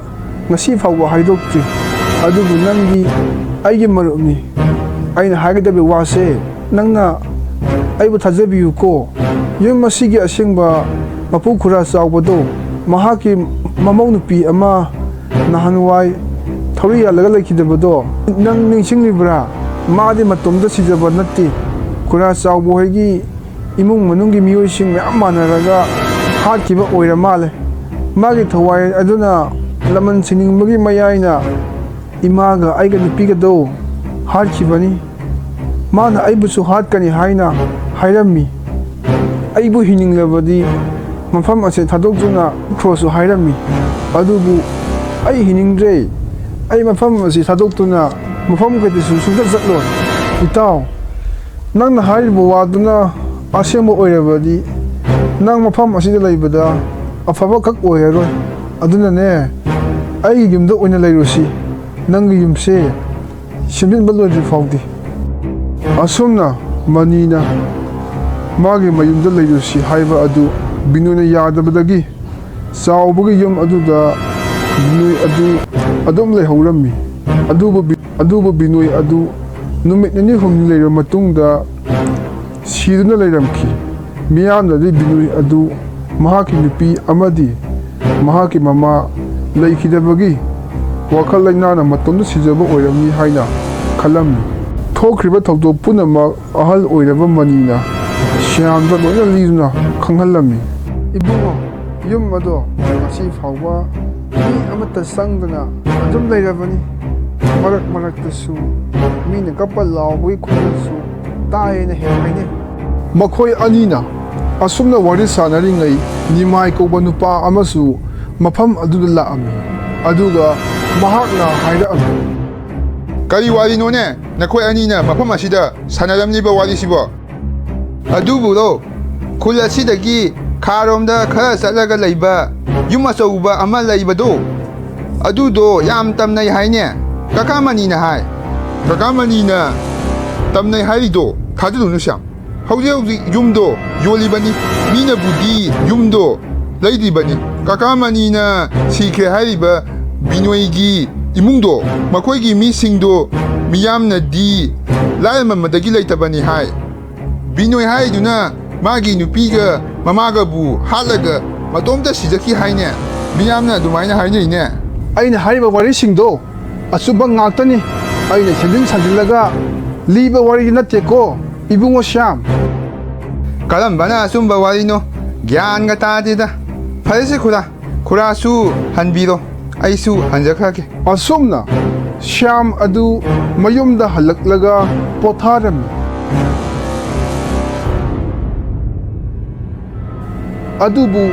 ꯉꯁꯤ ꯐꯥꯎꯕ ꯍꯥꯏꯗꯣꯛꯇ꯭ꯔꯤ꯫ ꯑꯗꯨꯕꯨ ꯅꯪꯗꯤ ꯑꯩꯒꯤ ꯃꯔꯨꯞꯅꯤ꯫ ꯑꯩꯅ ꯍꯥꯏꯒꯗꯧꯔꯤꯕ ꯋꯥꯁꯦ ꯅꯪꯅ ꯑꯩꯕꯨ ꯊꯥꯖꯕꯤꯌꯨꯀꯣ꯫ ꯌꯨꯝ ꯑꯁꯤꯒꯤ ꯑꯁꯦꯡꯕ ꯃꯄꯨ ꯈꯨꯔꯥ ꯆꯥꯎꯕꯗꯣ, ꯃꯍꯥꯛꯀꯤ ꯃꯃꯧ ꯅꯨꯄꯤ ꯑꯃ ꯅꯍꯥꯟꯋꯥꯏ ꯊꯧꯔꯤ ꯌꯥꯜꯂꯒ ꯂꯩꯈꯤꯗꯕꯗꯣ ꯅꯪ ꯅꯤꯡꯁꯤꯡꯂꯤꯕ꯭ꯔꯥ? ꯃꯥꯗꯤ ꯃꯇꯣꯝꯇ ꯁꯤꯖꯕ ꯅꯠꯇꯦ꯫ ꯈꯨꯔꯥ ꯆꯥꯎꯕ ꯍꯣꯏꯒꯤ ꯏꯃꯨꯡ ꯃꯅꯨꯡꯒꯤ ꯃꯤꯑꯣꯏꯁꯤꯡ ꯃꯌꯥꯝ ꯃꯥꯟꯅꯔꯒ ꯍꯥꯠꯈꯤꯕ ꯑꯣꯏꯔ ꯃꯥꯜꯂꯦ꯫ ꯃꯥꯒꯤ ꯊꯋꯥꯏ ꯑꯗꯨꯅ ꯂꯃꯟ ꯁꯤꯅꯤꯡꯕꯒꯤ ꯃꯌꯥꯏꯅ ꯏꯃꯥꯒ ꯑꯩꯒ ꯅꯨꯄꯤꯒꯗꯣ ꯍꯥꯠꯈꯤꯕꯅꯤ꯫ ꯃꯥꯅ ꯑꯩꯕꯨꯁꯨ ꯍꯥꯠꯀꯅꯤ ꯍꯥꯏꯅ ꯍꯥꯏꯔꯝꯃꯤ꯫ ꯑꯩꯕꯨ ꯍꯤꯡꯅꯤꯡꯂꯕꯗꯤ ꯃꯐꯝ ꯑꯁꯤ ꯊꯥꯗꯣꯛꯇꯨꯅ ꯆꯠꯈ꯭ꯔꯣꯁꯨ ꯍꯥꯏꯔꯝꯃꯤ꯫ ꯑꯗꯨꯕꯨ ꯑꯩ ꯍꯤꯡꯅꯤꯡꯗ꯭ꯔꯦ꯫ ꯑꯩ ꯃꯐꯝ ꯑꯁꯤ ꯊꯥꯗꯣꯛꯇꯨꯅ ꯃꯐꯝ ꯀꯩꯗꯁꯨ ꯁꯨꯡꯆꯠ ꯆꯠꯂꯣꯏ꯫ ꯏꯇꯥꯎ, ꯅꯪꯅ ꯍꯥꯏꯔꯤꯕ ꯋꯥꯗꯨꯅ ꯑꯁꯦꯡꯕ ꯑꯣꯏꯔꯕꯗꯤ, ꯅꯪ ꯃꯐꯝ ꯑꯁꯤꯗ ꯂꯩꯕꯗ ꯑꯐꯕ ꯈꯛ ꯑꯣꯏꯔꯔꯣꯏ꯫ ꯑꯗꯨꯅꯅꯦ, ꯑꯩꯒꯤ ꯌꯨꯝꯗ ꯑꯣꯏꯅ ꯂꯩꯔꯨꯁꯤ꯫ ꯅꯪꯒꯤ ꯌꯨꯝꯁꯦ ꯁꯦꯝꯖꯤꯟꯕ ꯂꯣꯏꯗ꯭ꯔꯤ ꯐꯥꯎꯗꯤ꯫ ꯑꯁꯨꯝꯅ ꯃꯅꯤꯅ ꯃꯥꯒꯤ ꯃꯌꯨꯝꯗ ꯂꯩꯔꯨꯁꯤ ꯍꯥꯏꯕ ꯑꯗꯨ ꯕꯤꯅꯣꯏꯅ ꯌꯥꯗꯕꯗꯒꯤ, ꯆꯥꯎꯕꯒꯤ ꯌꯨꯝ ꯑꯗꯨꯗ ꯕꯤꯅꯣꯏ ꯑꯗꯨ ꯑꯗꯨꯝ ꯂꯩꯍꯧꯔꯝꯃꯤ꯫ ꯑꯗꯨꯕꯨ ꯕꯤ-, ꯑꯗꯨꯕꯨ ꯕꯤꯅꯣꯏ ꯑꯗꯨ ꯅꯨꯃꯤꯠ ꯅꯤꯅꯤ ꯍꯨꯝꯅꯤ ꯂꯩꯔꯕ ꯃꯇꯨꯡꯗ ꯁꯤꯗꯨꯅ ꯂꯩꯔꯝꯈꯤ꯫ ꯃꯤꯌꯥꯝꯅꯗꯤ ꯕꯤꯅꯣꯏ ꯑꯗꯨ ꯃꯍꯥꯛꯀꯤ ꯅꯨꯄꯤ ꯑꯃꯗꯤ ꯃꯍꯥꯛꯀꯤ ꯃꯃꯥ ꯂꯩꯈꯤꯗꯕꯒꯤ ꯋꯥꯈꯜ ꯂꯩꯅꯥꯅ ꯃꯇꯣꯝꯇ ꯁꯤꯖꯕ ꯑꯣꯏꯔꯝꯃꯤ ꯍꯥꯏꯅ ꯈꯜꯂꯝꯃꯤ꯫ ꯊꯣꯛꯈ꯭ꯔꯤꯕ ꯊꯧꯗꯣꯛ ꯄꯨꯝꯅꯃꯛ ꯑꯍꯜ ꯑꯣꯏꯔꯕ ꯃꯅꯤꯅ ꯁ꯭ꯌꯥꯝꯗ ꯂꯣꯏꯅ ꯂꯤꯗꯨꯅ ꯈꯪꯍꯜꯂꯝꯃꯤ꯫ ꯏꯕꯨꯡꯉꯣ, ꯌꯨꯝ ꯑꯗꯣ ꯉꯁꯤ ꯐꯥꯎꯕ ꯃꯤ ꯑꯃꯠꯇ ꯆꯪꯗꯅ ꯑꯗꯨꯝ ꯂꯩꯔꯕꯅꯤ꯫ ꯃꯔꯛ ꯃꯔꯛꯇꯁꯨ ꯃꯤꯅ ꯀꯞꯄ ꯂꯥꯎꯕꯒꯤ ꯈꯣꯟꯖꯦꯜꯁꯨ ꯇꯥꯏꯌꯦꯅ ꯍꯦꯛ ꯍꯥꯏꯅꯩ꯫ ꯃꯈꯣꯏ ꯑꯅꯤꯅ ꯑꯁꯨꯝꯅ ꯋꯥꯔꯤ ꯁꯥꯟꯅꯔꯤꯉꯩ ꯅꯤꯃꯥꯏ ꯀꯧꯕ ꯅꯨꯄꯥ ꯑꯃꯁꯨ ꯃꯐꯝ ꯑꯗꯨꯗ ꯂꯥꯛꯑꯝꯃꯤ꯫ ꯑꯗꯨꯒ ꯃꯍꯥꯛꯅ ꯍꯥꯏꯔꯛꯑꯝꯃꯤ꯫ ꯀꯔꯤ ꯋꯥꯔꯤꯅꯣꯅꯦ ꯅꯈꯣꯏ ꯑꯅꯤꯅ ꯃꯐꯝ ꯑꯁꯤꯗ ꯁꯥꯟꯅꯔꯝꯂꯤꯕ ꯋꯥꯔꯤꯁꯤꯕꯣ? ꯑꯗꯨꯕꯨꯔꯣ, ꯈꯨꯜ ꯑꯁꯤꯗꯒꯤ ꯈꯥꯔꯣꯝꯗ ꯈꯔ ꯆꯠꯂꯒ ꯂꯩꯕ ꯌꯨꯝ ꯑꯆꯧꯕ ꯑꯃ ꯂꯩꯕꯗꯣ, ꯑꯗꯨꯗꯣ ꯌꯥꯝ ꯇꯝꯅꯩ ꯍꯥꯏꯅꯦ꯫ ꯀꯀꯥ ꯃꯅꯤꯅ ꯍꯥꯏ꯫ ꯀꯀꯥ ꯃꯅꯤꯅ ꯇꯝꯅꯩ ꯍꯥꯏꯔꯤꯗꯣ ꯊꯥꯖꯔꯨꯅꯨ ꯁ꯭ꯌꯥꯝ꯫ ꯍꯧꯖꯤꯛ ꯍꯧꯖꯤꯛ ꯌꯨꯝꯗꯣ ꯌꯣꯜꯂꯤꯕꯅꯤ꯫ ꯃꯤꯅꯕꯨꯗꯤ ꯌꯨꯝꯗꯣ ꯂꯩꯗ꯭ꯔꯤꯕꯅꯤ꯫ ꯀꯀꯥ ꯃꯅꯤꯅ ꯁꯤꯈ꯭ꯔꯦ ꯍꯥꯏꯔꯤꯕ ꯕꯤꯅꯣꯏꯒꯤ ꯏꯃꯨꯡꯗꯣ, ꯃꯈꯣꯏꯒꯤ ꯃꯤꯁꯤꯡꯗꯣ ꯃꯤꯌꯥꯝꯅꯗꯤ ꯂꯥꯏꯔꯃꯟꯕꯗꯒꯤ ꯂꯩꯇꯕꯅꯤ ꯍꯥꯏ꯫ ꯕꯤꯅꯣꯏ ꯍꯥꯏꯗꯨꯅ ꯃꯥꯒꯤ ꯅꯨꯄꯤꯒ ꯃꯃꯥꯒꯕꯨ ꯍꯥꯠꯂꯒ ꯃꯇꯣꯝꯇ ꯁꯤꯖꯈꯤ ꯍꯥꯏꯅꯦ꯫ ꯃꯤꯌꯥꯝꯅ ꯑꯗꯨꯃꯥꯏꯅ ꯍꯥꯏꯅꯩꯅꯦ꯫ ꯑꯩꯅ ꯍꯥꯏꯔꯤꯕ ꯋꯥꯔꯤꯁꯤꯡꯗꯣ ꯑꯆꯨꯝꯕ ꯉꯥꯛꯇꯅꯤ꯫ ꯑꯩꯅ ꯁꯦꯝꯖꯤꯟ ꯁꯥꯖꯤꯜꯂꯒ ꯂꯤꯕ ꯋꯥꯔꯤ ꯅꯠꯇꯦꯀꯣ, ꯏꯕꯨꯡꯉꯣ ꯁ꯭ꯌꯥꯝ꯫ ꯀꯔꯝꯕꯅ ꯑꯆꯨꯝꯕ ꯋꯥꯔꯤꯅꯣ? ꯒ꯭ꯌꯥꯟꯒ ꯇꯥꯗꯦꯗ꯫ ꯐꯔꯦꯁꯦ ꯈꯨꯔꯥ, ꯈꯨꯔꯥꯁꯨ ꯍꯟꯕꯤꯔꯣ, ꯑꯩꯁꯨ ꯍꯟꯖꯈ꯭ꯔꯒꯦ꯫ ꯑꯁꯨꯝꯅ ꯁ꯭ꯌꯥꯝ ꯑꯗꯨ ꯃꯌꯨꯝꯗ ꯍꯜꯂꯛꯂꯒ ꯄꯣꯊꯥꯔꯝꯃꯤ꯫ ꯑꯗꯨꯕꯨ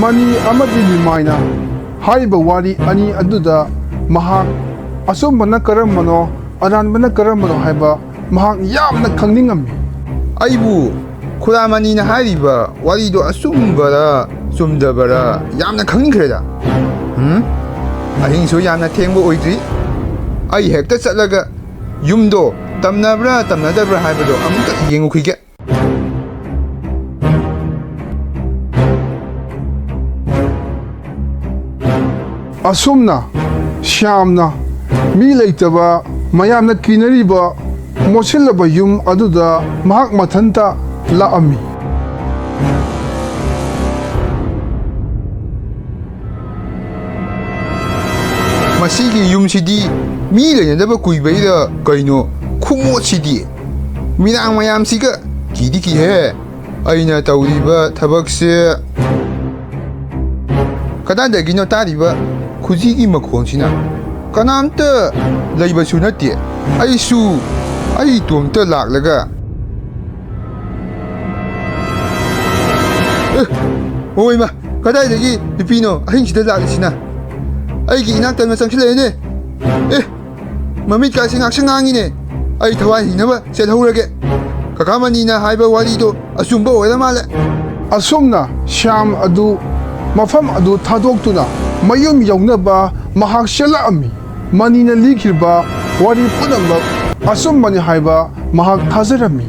ꯃꯅꯤ ꯑꯃꯗꯤ ꯅꯤꯃꯥꯏꯅ ꯍꯥꯏꯔꯤꯕ ꯋꯥꯔꯤ ꯑꯅꯤ ꯑꯗꯨꯗ ꯃꯍꯥꯛ ꯑꯆꯨꯝꯕꯅ ꯀꯔꯝꯕꯅꯣ, ꯑꯔꯥꯟꯕꯅ ꯀꯔꯝꯕꯅꯣ ꯍꯥꯏꯕ ꯃꯍꯥꯛ ꯌꯥꯝꯅ ꯈꯪꯅꯤꯡꯉꯝꯃꯤ꯫ ꯑꯩꯕꯨ ꯈꯨꯔꯥꯃꯅꯤꯅ ꯍꯥꯏꯔꯤꯕ ꯋꯥꯔꯤꯗꯣ ꯑꯆꯨꯝꯕꯔꯥ ꯆꯨꯝꯗꯕꯔꯥ ꯌꯥꯝꯅ ꯈꯪꯅꯤꯡꯈ꯭ꯔꯦꯗ꯫ ꯎꯝ? ꯑꯍꯤꯡꯁꯨ ꯌꯥꯝꯅ ꯊꯦꯡꯕ ꯑꯣꯏꯗ꯭ꯔꯤ꯫ ꯑꯩ ꯍꯦꯛꯇ ꯆꯠꯂꯒ ꯌꯨꯝꯗꯣ ꯇꯝꯅꯕ꯭ꯔꯥ ꯇꯝꯅꯗꯕ꯭ꯔꯥ ꯍꯥꯏꯕꯗꯣ ꯑꯃꯨꯛꯇ ꯌꯦꯡꯉꯨꯈꯤꯒꯦ꯫ ꯑꯁꯨꯝꯅ ꯁ꯭ꯌꯥꯝꯅ ꯃꯤ ꯂꯩꯇꯕ, ꯃꯌꯥꯝꯅ ꯀꯤꯅꯔꯤꯕ ꯃꯣꯠꯁꯤꯜꯂꯕ ꯌꯨꯝ ꯑꯗꯨꯗ ꯃꯍꯥꯛ ꯃꯊꯟꯇ ꯂꯥꯛꯑꯝꯃꯤ꯫ ꯃꯁꯤꯒꯤ ꯌꯨꯝꯁꯤꯗꯤ ꯃꯤ ꯂꯩꯅꯗꯕ ꯀꯨꯏꯕꯩꯔ ꯀꯩꯅꯣ, ꯈꯨꯃꯣꯠꯁꯤꯗꯤ! ꯃꯤꯔꯥꯡ ꯃꯌꯥꯝꯁꯤꯒ ꯀꯤꯗꯤ ꯀꯤꯍꯦ꯫ ꯑꯩꯅ ꯇꯧꯔꯤꯕ ꯊꯕꯛꯁꯦ꯫ ꯀꯗꯥꯏꯗꯒꯤꯅꯣ ꯇꯥꯔꯤꯕ ꯈꯨꯖꯤꯒꯤ ꯃꯈꯣꯟꯁꯤꯅ? ꯀꯅꯥꯝꯇ ꯂꯩꯕꯁꯨ ꯅꯠꯇꯦ꯫ ꯑꯩꯁꯨ ꯑꯩ ꯏꯇꯣꯝꯇ ꯂꯥꯛꯂꯒ꯫ ꯑꯦ, ꯑꯣ ꯏꯃꯥ, ꯀꯗꯥꯏꯗꯒꯤ ꯅꯨꯄꯤꯅꯣ ꯑꯍꯤꯡꯁꯤꯗ ꯂꯥꯛꯂꯤꯁꯤꯅ? ꯑꯩꯒꯤ ꯏꯅꯥꯛꯇ ꯆꯪꯁꯤꯜꯂꯛꯑꯦꯅꯦ꯫ ꯑꯦ, ꯃꯃꯤꯠꯀꯥꯁꯦ ꯉꯥꯛꯁꯪ ꯉꯥꯡꯉꯤꯅꯦ꯫ ꯑꯩ ꯊꯋꯥꯏ ꯍꯤꯡꯅꯕ ꯆꯦꯜꯍꯧꯔꯒꯦ꯫ ꯀꯀꯥ ꯃꯅꯤꯅ ꯍꯥꯏꯕ ꯋꯥꯔꯤꯗꯣ ꯑꯆꯨꯝꯕ ꯑꯣꯏꯔ ꯃꯥꯜꯂꯦ꯫ ꯑꯁꯨꯝꯅ ꯁ꯭ꯌꯥꯝ ꯑꯗꯨ ꯃꯐꯝ ꯑꯗꯨ ꯊꯥꯗꯣꯛꯇꯨꯅ ꯃꯌꯨꯝ ꯌꯧꯅꯕ ꯃꯍꯥꯛ ꯆꯦꯜꯂꯛꯑꯝꯃꯤ꯫ ꯃꯅꯤꯅ ꯂꯤꯈꯤꯕ ꯋꯥꯔꯤ ꯄꯨꯝꯅꯃꯛ ꯑꯆꯨꯝꯕꯅꯤ ꯍꯥꯏꯕ ꯃꯍꯥꯛ ꯊꯥꯖꯔꯝꯃꯤ꯫